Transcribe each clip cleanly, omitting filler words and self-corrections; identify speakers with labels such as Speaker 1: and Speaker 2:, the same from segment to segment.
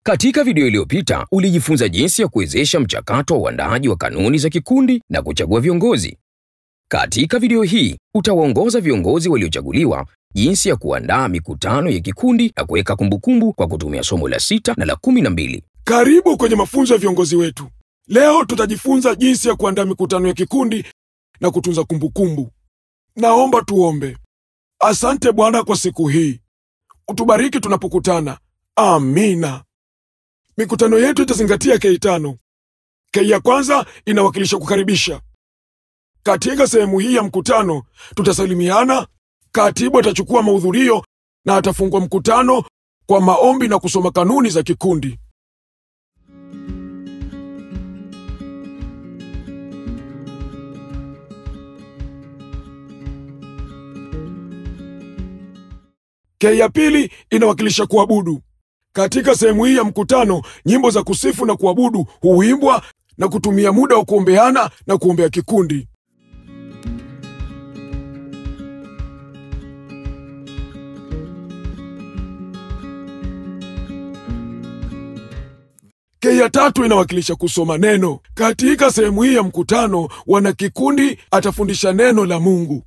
Speaker 1: Katika video iliyopita ulijifunza jinsi ya kuwezesha mchakato wa uandaaji wa kanuni za kikundi na kuchagua viongozi. Katika video hii utawaongoza viongozi waliochaguliwa jinsi ya kuandaa mikutano ya kikundi na kuweka kumbukumbu kwa kutumia somo la 6 na la 12.
Speaker 2: Karibu kwenye mafunzo ya viongozi wetu. Leo tutajifunza jinsi ya kuandaa mikutano ya kikundi na kutunza kumbukumbu. Naomba tuombe. Asante Bwana kwa siku hii. Utubariki tunapokutana. Amina. Mikutano yetu itazingatia K5. K ya kwanza inawakilisha kukaribisha. Katika sehemu hii ya mkutano tutasalimiana, katibu atachukua mahudhurio na atafungua mkutano kwa maombi na kusoma kanuni za kikundi. K ya pili inawakilisha kuabudu. Katika sehemu hii ya mkutano, nyimbo za kusifu na kuabudu huimbwa na kutumia muda wa kuombeana na kuombea kikundi. K ya tatu inawakilisha kusoma neno. Katika sehemu hii ya mkutano, wanakikundi atafundisha neno la Mungu.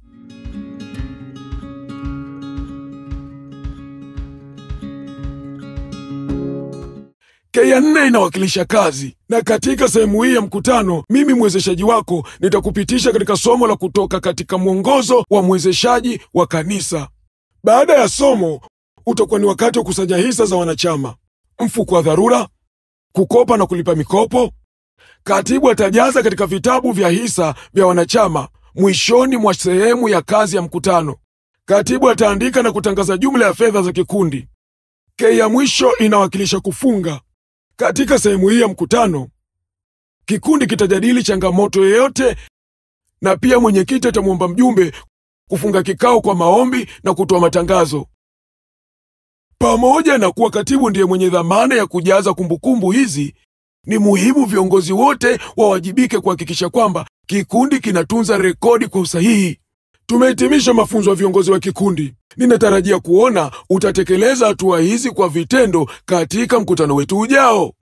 Speaker 2: K ya nne inawakilisha kazi. Na katika sehemu hii ya mkutano, mimi mwezeshaji wako nitakupitisha katika somo la kutoka katika mwongozo wa mwezeshaji wa kanisa. Baada ya somo, utakuwa ni wakati wa kusanya hisa za wanachama, mfuko wa dharura, kukopa na kulipa mikopo. Katibu atajaza katika vitabu vya hisa vya wanachama mwishoni mwa sehemu ya kazi ya mkutano. Katibu ataandika na kutangaza jumla ya fedha za kikundi. K ya mwisho inawakilisha kufunga. Katika sehemu hii ya mkutano, kikundi kitajadili changamoto yoyote na pia mwenyekiti atamuomba mjumbe kufunga kikao kwa maombi na kutoa matangazo. Pamoja na kuwa katibu ndiye mwenye dhamana ya kujaza kumbukumbu hizi, ni muhimu viongozi wote wawajibike kuhakikisha kwamba kikundi kinatunza rekodi kwa usahihi. Tumehitimisha mafunzo ya viongozi wa kikundi. Ninatarajia kuona utatekeleza hatua hizi kwa vitendo katika mkutano wetu ujao.